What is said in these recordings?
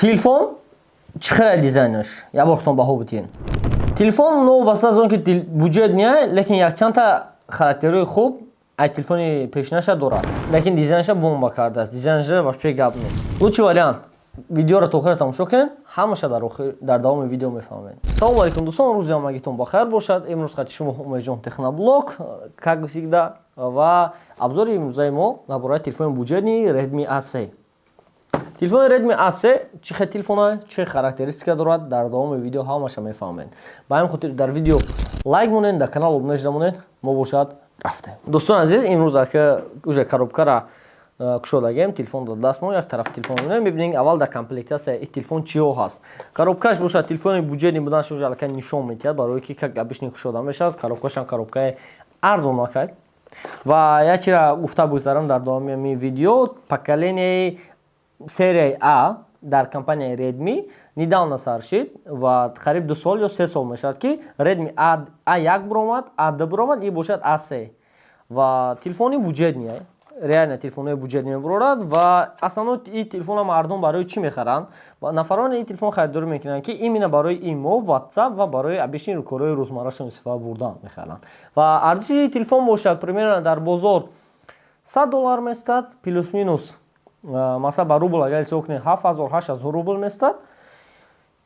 Телефон чӣ хеле дизайнаш, як бор худтон баҳо битиҳед. Телефон новобаста аз он ки бюджетный, лекин якчандта характерҳои хуб ай телефони пешинаша дорад, лекин дизайнша бомба кардааст. Дизайнша вообще гап нест. Лучший вариант, видеоро то охира тамошо кунед, ҳамаша дар давоми видео мефаҳмед. Салому алейкум, дӯстон, рӯзи ҳамагитон бахайр бошад. Имрӯз хати шумо Умедҷон Техноблог, как всегда, ва обзори имрӯзаи мо дар бораи телефони бюджетный Redmi A3. Телефони Redmi A3 чӣ хел телефона, чӣ характеристика дорад, дар давоми видео ҳамаша мефаҳмед. Ба ҳамин хотир дар видео лайк монед, дар канал обуна шуда монед. Мо бошад рафтем. Дӯстони азиз, имрӯз ака уже коробкара кушодагем, телефон дар даст мо. Як тарафи телефон мебинем. Аввал дар комплектация и телефон чиҳо ҳаст. Коробкаш бошад, телефони бюджетный буданаш уже аллакай нишон медиҳад, барое ки как обычный кушода мешавад. Коробкашам коробкаи арзонакай. Ва як чира гуфта бигзарам дар давоми ҳамин видео: поколенияи серияи А дар компанияи Redmi недавно сар шид ва қариб 2 сол ё 3 сол мешавад, ки Redmi A1 буромад, A2 буромад, и бошад A3 ва телефони бюджетный, реально телефонҳои бюджетный мебурорад. Ва основной и телефона мардум барои чӣ мехаранд? Нафароне ин телефон харидорӣ мекунанд, ки именно барои имо, WhatsApp ва барои обычный корҳои рӯзмаррашон истифода бурдан мехаранд. Ва арзиши телефон бошад, примерно дар бозор 100 доллар местад, плюс минус. Масалан, ба рубл агар ҳисоб кунед, 7000, 8000 рубл местад.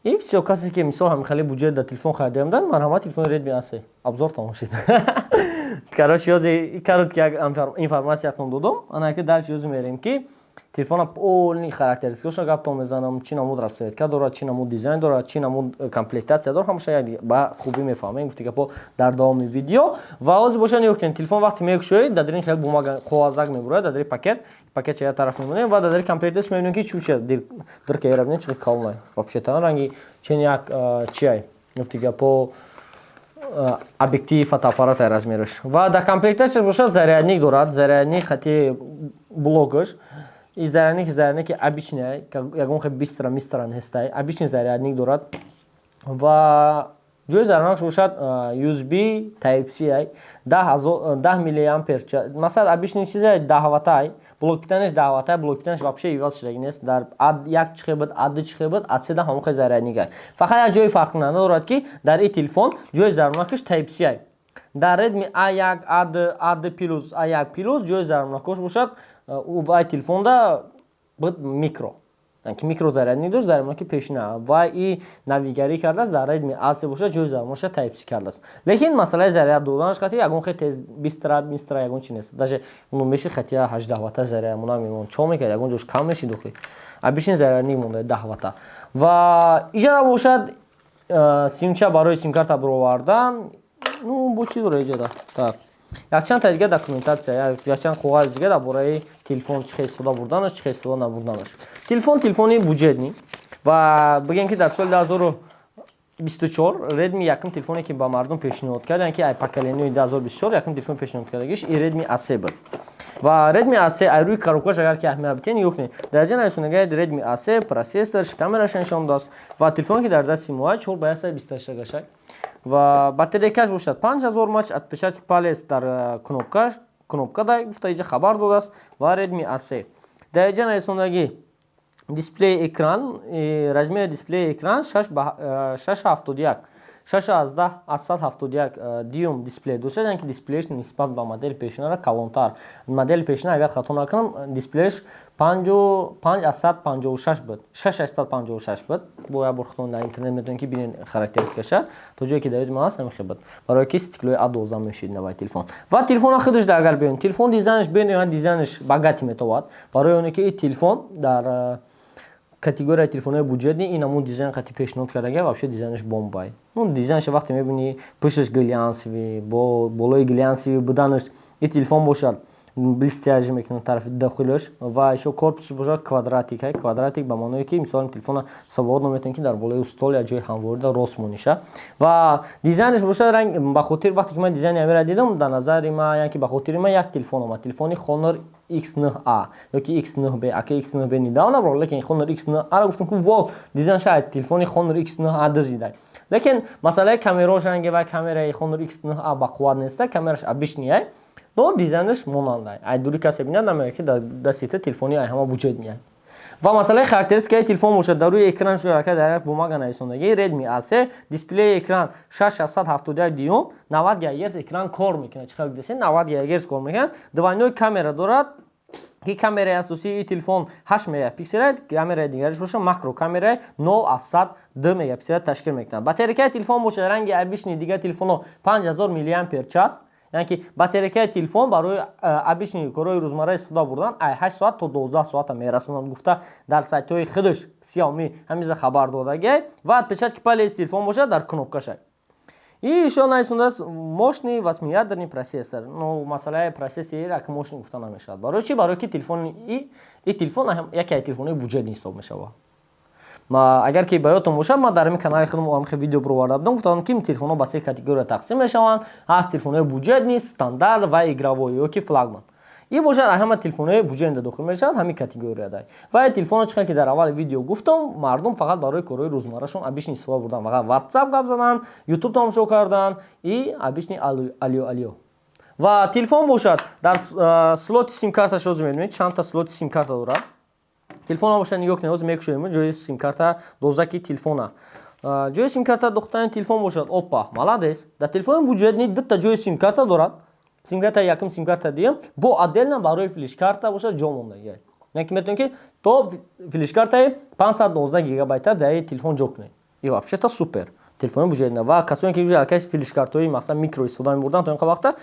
И всё, касе ки мисол ҳамин хеле бюджет дар телефон харидорӣ мекунад, марҳамат, телефони Redmi A3. Обзор тамом шид. Короче, ёзи короткий як информациятон додум. Ана ки дальше ёзи мерем, ки телефона полный характеристикаошо гаптон мезанам: чӣ намуд расцветка дорад, чӣ намуд дизайн дорад, чӣ намуд комплектация дорад. Ҳамаша як ба хубӣ мефаҳмем, гуфти гапо, дар давоми видео. Ва ҳозир боша, нигоҳ кунед, телефон вақте мекушоед, дар дарин хеле бумага, коғазак мебурад, дар дари пакет. Пакетча як тараф мемонем ва дар дари комплекташ мебинем, ки чӣ дирка ера бинед, чӣ калонай вообще-то, ранги чен як чиай, гуфти гапо, объективи фотоаппарата размераш. Ва дар комплекташ бошад, зарядник дорад, зарядник хати блокаш. И зарядник, зарядники обычный, ягон хел быстро мистра нестай, обычный зарядник дорад. Ва ҷои зарядникаш бошад, USB Type C, 10 миллиампер, масалан, обычный чизе, 10 ваттай блок питанияш, 10 ваттай блок питанияш вообще иваз шудаги нест. Дар А1 чихе буд, А2 чихе буд, А3 да ҳамон хел зарядникай. Фақат як ҷои фарқкунанда дорад, ки дар ин телефон ҷои зарядникаш Type C. Дар Redmi A1, A2, A2 плюс, A1 плюс ҷои зарядникаш бошад, вай телефонда буд микро, ки микро зарядник дошт зарядники пешина, ва и навигарӣ кардааст. Дар Redmi A3 бошад, ҷои зарядникаша Type C кардааст, лекин масъалаи заряд доданаш хати ягон хел тез быстро мистра ягон чи нест. Даже меши хати 18 ватта заряд мона мемон чо мекард, ягон ҷош кам мешид. Охи обычный зарядник монда 10 ватта. Ва иҷара бошад, симча барои симкарта буровардан. Ну, бо чи дора иҷада? Так, якчанд та дига документация, якчанд коғази дига дар бораи телефон, чӣ хел истифода бурданаш, чӣ хел истифода набурданаш. Телефон телефони бюджетный ва бигем, ки дар соли 2024 Redmi якум телефоне, ки ба мардум пешниҳод кард, яъне ки ай поколенияи 2024 якум телефон пешниҳод кардагиш и Redmi A3 буд. Ва Redmi A3 ай рӯи коробкаш агар ки аҳамият битен, нигоҳ кунед, дар ҷа нависондагаи Redmi A3, процессорш, камераша нишон додааст. Ва телефоне, ки дар дасти мо, 4 ба 128 гашак ва батарейкаш бошад 5000 мАч, отпечаток палец дар кнопкаш, кнопка да гуфта иҷа хабар додааст. Ва Redmi A3 дар иҷа нависондагӣ дисплей экран, размери дисплеи экран 6,71, 6,171 дюйм дисплей дошт, яъне ки дисплееш нисбат ба модели пешинара калонтар. Модели пешина, агар хато накунам, дисплееш 5,56 буд, 6,56 буд. Бо як бор худтон дар интернет метавонед, ки бинед характеристикаша. То ҷое ки дар ёди ман аст, ҳамин хел буд, барое ки стеклои А12 мешид наваи телефон. Ва телефона худаш да агар биёем, телефон дизайнаш бениҳоят дизайнаш богатый метавад, барои оне ки ин телефон дар категорияи телефонҳои бюджетный ин ҳамун дизайн қати пешниҳод кардага. Вообще дизайнаш бомбай. Ну, дизайнша вақте мебинӣ, пушташ глянцевый, бо болои глянцевый буданаш ин телефон бошад, блестящий мекунад тарафи дохилаш. Ва ишо корпусш бошад, квадратик, квадратик ба маъное, ки мисол телефона свободно метавонӣ, ки дар болои стол я ҷои ҳамворида рост мониша. Ва дизайнаш бошад, ранг ба хотир, вақте ки ман дизайни амира дидам, дар назари ман, яъне ки ба хотири ман як телефон омад, телефони Honor X9A ёки X9B. Ака X9B недавно набрал, лекин Honor X9A гуфтам, ки во, дизайн шояд телефони Honor X9A дизидай. Лекин масъалаи камераош, ранги вай камераи Honor X9A бақувват неста, камераш обычный, но дизайнаш монандай. Ай дури касе бинад, намегӯяд, ки дар дасти телефони ай ҳама бюджетный. Ва масъалаи характеристикаи телефон бошад, дар рӯи экран шуака дар як бумага нависондагӣ: Redmi A3, дисплеи экран 6,71 дюйм, 90 ггц экран кор мекунад. Чӣ хел дидесен, 90 ггц кор мекунад. Двойной камера дорад, ки камераи асосии телефон 8 мегапиксел, камераи дигараш бошад, макро камераи 0,2 мегапиксел ташкил мекунад. Батарейкаи телефон бошад, ранги обычный дигар телефонҳо 5000 миллиампер час, яъне ки батарейкаи телефон барои обычный корҳои рӯзмарра истифода бурдан ай 8 соат то 12 соата мерасонад, гуфта дар сайтҳои худаш Xiaomi ҳамиза хабар додагиай. Ва отпечатки палец телефон бошад, дар кнопкашай. И ещё нависондааст: мощный восьмиядерный процессор. Ну, масъалаи процессори ак мощный гуфта намешавад. Барои чӣ? Барои ки телефони и телефон яке аз телефонҳои бюджетный ҳисоб мешавад. Агар ки ба ёдтон бошад, ман дар ҳамин канали худам ҳамхе видео бироварда будам, гуфтам, ки телефонҳо ба се категория тақсим мешаванд: ҳаст телефонҳои бюджетный, стандарт ва игровой ё ки флагман. И бошад, ҳама телефонҳои бюджетный дохил мешавад ҳамин категорияда. Ва телефонро, чӣ ки дар аввали видео гуфтам, мардум фақат барои корҳои рӯзмаррашон обычный истифода бурдан, фақат WhatsApp гап задан, YouTube тамошо кардан и обычный алё алё. Ва телефон бошад, дар слоти симкарташ ҳозир мебинед, чандта слоти симкарта дорад. Телефон бошад, нигоҳ кунед, ҳозир мекушоем ҷои симкарта дозаки телефона. Ҷои симкарта дохтани телефон бошад, опа, молодец, дар телефони бюджетный дута ҷои симкарта дорад: симкарта якум, симкарта дуюм. Бо отдельно барои флешкарта бошад ҷо мондагиай, яъне ки метавонед, ки то флешкартаи 512 гигабайта дар телефон ҷо кунед. И вообще-то супер телефони бюджетный. Ва касоне ки аллакай флешкартҳои, масалан, микро истифода мебурданд то ин вақта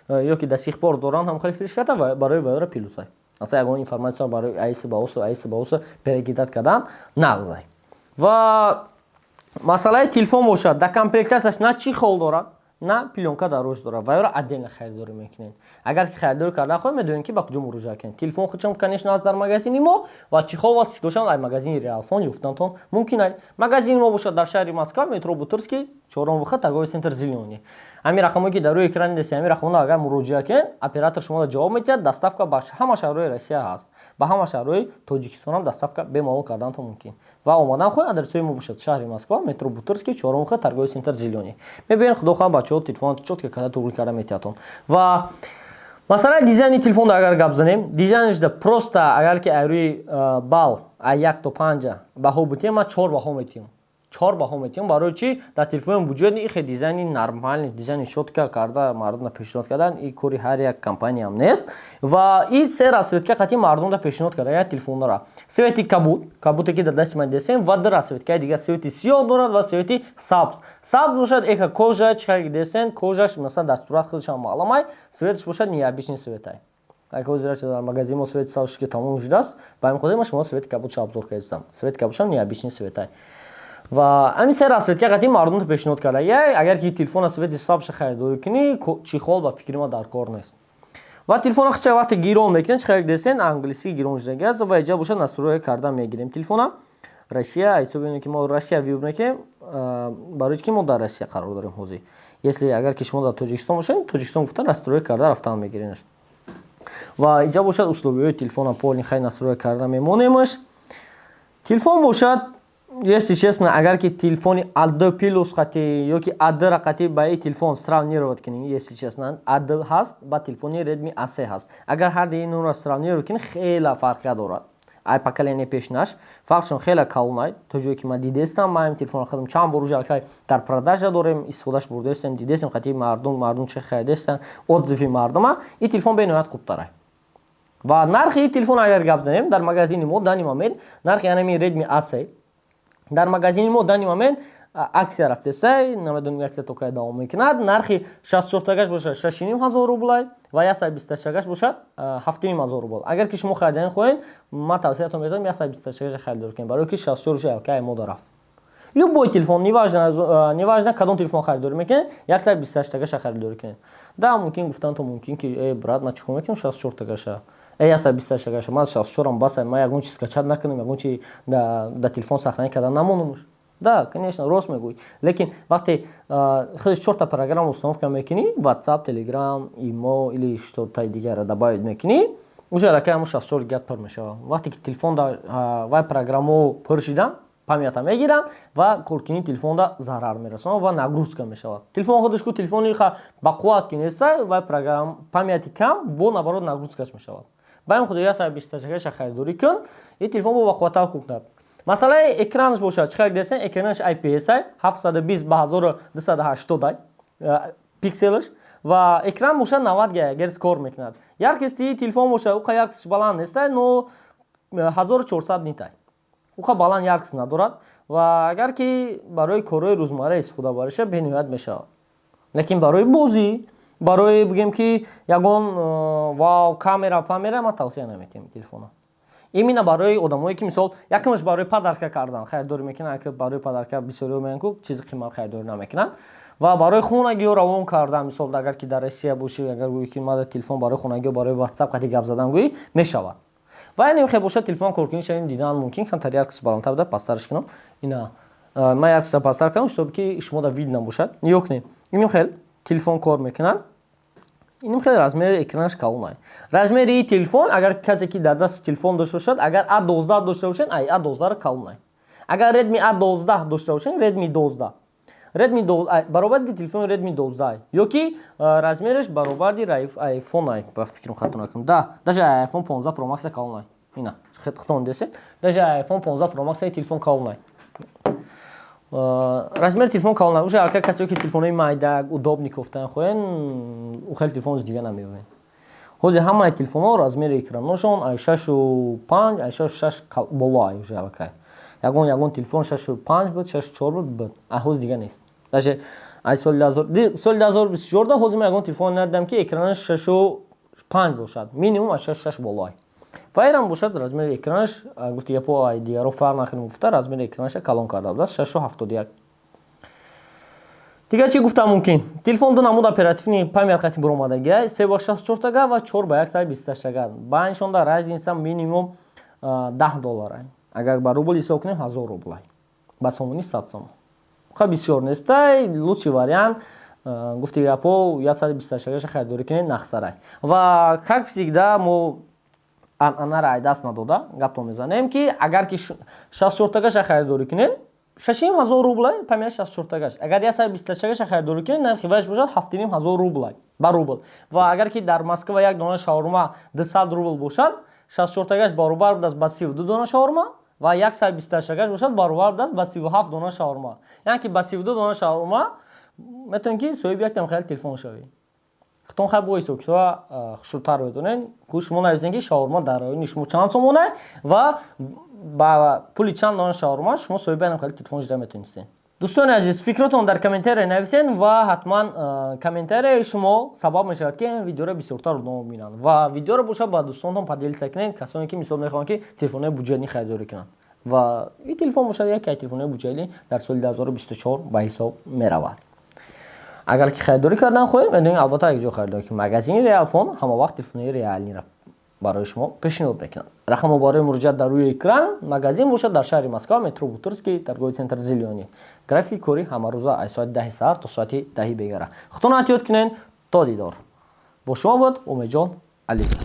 ё ки до сих пор доранд ҳам хеле флешкарта, барои вайора плюсай. Масалан, ягон информация барои аиси ба осу, аиси ба осу перекидать кардан нағзай. Ва масъалаи телефон бошад, дар комплектацияш на чехол дорад, на плёнка дар рӯш дорад. Ва ёро отдельно харидорӣ мекунед. Агар ки харидорӣ кардан хоҳед, медонед, ки ба куҷо муроҷиат кунед. Телефон худшон, конечно, аст дар магазини мо ва чехол ва стеклошам дар магазини Реалфон ёфтантон мумкин аст. Магазини мо бошад, дар шаҳри Москва, метро Бутырский, чорум выход, торговый центр «Зелёный». Ҳамин рақамое ки дар рӯи экрани дестед, ҳамин рақамҳо агар муроҷиат кунед, оператор шуморо ҷавоб медиҳад. Доставка ба ҳама шаҳрҳои Россия ҳаст, ба ҳама шаҳрҳои Тоҷикистонам доставка бемалол кардантон мумкин. Ва омадан хоҳед, адресҳои мо бошад: шаҳри Москва, метро Бутырский, чорум выход, торговый центр «Зелёный». Мебинед, худо хоҳад, бачаҳо телефон чётко карда, туғри карда метиҳатон. Ва масалаи дизайни телефонро агар гап занем, дизайнашда просто агар ки ай рӯи бал ай 1 то 5 баҳо бутиҳем, ман 4 баҳо метиҳам. 4 баҳо метиҳам. Барои чӣ? Дар телефони бюджетный ихе дизайни нормальный, дизайни чётко карда мардумда пешниҳод кардан, и кори ҳар як компаниям нест. Ва и се расцветка қатъи мардумда пешниҳод карда як телефонора: цвети кабуд, кабуде ки дар дасти ман дестем, ва ду расцветкаи дигар: цвети сиёҳ дорад ва цвети сабз. Сабз бошад, эка кожа, чӣ хеле дестен, кожаш, масалан, дар сурат худашам маълумай. Цветаш бошад, необычный цветай. Ҳозир дар магазин мо цвети сабзш ки тамом шудааст, ба ҳамин хотир ма шумо цвети кабудша обзор кардистам. Цвети кабудшам необычный цветай. Ва ҳамин се расцветка қатъи мардумро пешниҳод карда. Агар ки телефона цвети сабзша харидорӣ кунӣ, чехол ба фикри ма дар кор нест. Ва телефона хча вақте гирон мекунед, чӣ хеле десен, англисӣ гирон шудаги аст. Ва иҷа бошад, настройка карда мегирем телефона. Россия ҳисоби ки мо Россия выбор мекунем, барои ки мо дар Россия қарор дорем ҳозир. Если агар ки шумо дар Тоҷикистон бошед, Тоҷикистон гуфта, настройка карда рафтан мегиренаш. Ва иҷа бошад, условияҳои телефона полный хай настройка карда мемонемаш. Телефон бошад, если честно, агар ки телефони A2 плюс қати ё ки A2 қати ба и телефон сравнировать кунем, если честно, A2 ҳаст ба телефони Redmi A3 ҳаст, агар ҳар инро сравнировать кунем, хеле фарқия дорад. Ай поколение пешинаш фарқшон хеле калонай. То ҷое ки ман дидестам, ман ин телефонро худам чанд бор уже алкай дар продажа дорем, истифодаш бурдаестем, дидестем қати мардум, мардум чӣ харидестанд, отзыви мардума, ин телефон бениҳоят хубтарай. Ва нархи ин телефон агар гап занем, дар магазини мо данный момент нархи анами Redmi A3 дар магазини мо данный момент акция рафтеста, намедонем, акция то кай давом мекунад. Нархи 64тагаш бошад, 6,5 ҳазор рублай ва 128гаш бошад, 7,5 ҳазор рубл. Агар ки шумо харидан хоҳед, ман тавсиятон медиҳам, 128гаша харидор кунед, барои ки 64 алкай мода рафт. Любой телефон, неважно кадом телефон харидорӣ мекунед, 128тагаша харидорӣ кунед. Да, мумкин гуфтан то мумкин ки: «Э, брат, ман чӣ кор мекунам 64тагаша, э, 128тагаша? Ман 64ам баса, ман ягон чиз скачать накунам, ягон чи да телефон сохранить карда намонамуш». Да, конечно, рост мегӯӣ, лекин вақте худаш чорта программа установка мекунӣ, WhatsApp, Telegram, имо или что-то дигара добавить мекунӣ, уже аллакай ҳамун 64 гига пур мешавад. Вақте ки телефон вай программао пур шидан, памята мегиранд ва коркунии телефонда зарар мерасонад ва нагрузка мешавад. Телефон худаш ку телефони бақувват ки неста, вай программа памяти кам бо, наоборот, нагрузкаш мешавад. Ба ҳамин хотир 128-аша харидорӣ кун, ин телефон бо бақувваттар кор кунад. Масъалаи экранаш бошад, чӣ хел дестен, экранаш IPS, 720 ба 1280 пикселаш ва экран бошад, 90 герц кор мекунад. Яркости телефон бошад, уқа яркостиш баланд нестай, но 1400 нитай, уқа баланд яркость надорад. Ва агар ки барои корҳои рӯзмарра истифода бариша, бениҳоят мешавад, лекин барои бозӣ, барои бигем ки ягон вау камера памера, ман тавсия наметиҳам телефона. Именно барои одамое ки, мисол, якумаш барои подарка кардан харидорӣ мекунанд, ки барои подарка бисёриҳо мегӯянд ку, чизи қимат харидорӣ намекунанд, ва барои хонагиҳо равон кардан. Мисол, агар ки дар Россия бошӣ, агар гӯӣ ки мада телефон барои хонагиҳо, барои WhatsApp қати гап задан гӯӣ, мешавад. Ва ин хел бошад, телефон коркуниш дидан мумкин. Камтар яркость баландтар буда, пасттарш кунам. Ина ман яркость пасттар кардам, чтобы ки шумо видно бошад. Нигоҳ кунед, иним хел телефон кор мекунад, иним хел размери экранаш калонай. Размери телефон, агар касе ки дар даст телефон дошта бошад, агар А12 дошта бошед, ай А12 калонай. Агар Redmi А12 дошта бошед, Redmi 12, Redmi баробари телефони Redmi 12 ё ки размераш баробари iPhone ай, ба фикрам, хато накунам, да, даже iPhone 15 Pro Max калонай. Ина худтон десед, даже iPhone 15 Pro Max телефон калонай, размери телефон калонай. Уже алка касе ки телефонҳои майда, удобный кофтан хоҳен, у хеле телефон дига намеёбен. Ҳозир ҳамаи телефонҳо размери экраношон ай 6,5, ай 6,6 боло ай. Уже алкай ягон телефон 6,5 буд, 6,4 буд, ай ҳозир дига нест. Даже ай соли 2024 ҳозир ман ягон телефон надидам, ки экранаш 6,5 бошад, минимум аз 6,6 боло ай. Ва инам бошад, размери экранаш, гуфти япо, ай дигаро фарқ накунем гуфта, размери экранаша калон карда будааст, 6,71. Дигар чӣ гуфтам мумкин? Телефон ду намуд оперативный память қати буромадагиай: 3 ба 64 га ва 4 ба 128 га. Байншонда разница минимум 10 доллар. Агар ба рубл ҳисоб кунем, 1000 рублай, ба сомонӣ 100 сомон. Ха, бисёр нестай. Лучший вариант, гуфти гапо, 128 гаша харидорӣ кунед, нақсарай. Ва как всегда мо анъанара ай даст надода гаптон мезанем, ки агар ки 64 гаша харидорӣ кунед, 6500 рублай память 64 гаш. Агар 128 гаша харидорӣ кунед, нархи вайш бошад 7500 рублай ба рубл. Ва агар ки дар Москва як дона шаурма 200 рубл бошад, 64 гаш баробар будааст ба 32 дона шаурма ва 128 гаш бошад, баробар будааст ба 37 дона шаурма. Яъне ки ба 32 дона шаурма метавонед ки соҳиби яктам хеле телефон шавед. Хитон хай бо ҳисобкитоба хушрӯтар медонед ку. Шумо нависед, ки шаурма дар райони шумо чанд сомона ва ба пули чанд дона шаурма шумо соҳиби янам хеле телефон шуда метавонистед. Дӯстони азиз, фикротон дар комментария нависед ва ҳатман комментарияи шумо сабаб мешавад, ки ин видеоро бисёртар одамон бинанд. Ва видеоро бошад, ба дӯстонтон поделиться кунед, касоне ки, мисол, мехоҳанд ки телефонҳои бюджетный харидорӣ кунанд. Ва ин телефон бошад, яке аз телефонҳои бюджетный дар соли 2024 ба ҳисоб меравад. Агар ки харидорӣ кардан хоҳем, медонем, албатта, як ҷо харидорӣ ки магазини Реалфон ҳама вақт телефонои реальныйро барои шумо пешниҳод мекунад. Рақамҳо барои муроҷиат дар рӯи экран. Магазин бошад дар шаҳри Москва, метро Бутырский, торговый центр «Зелёный». Графики корӣ ҳамарӯза аз соати 10-и саҳар то соати 10-и бегара. Худтон эҳтиёт кунед, то дидор. Бо шумо буд Умедҷон Ализов.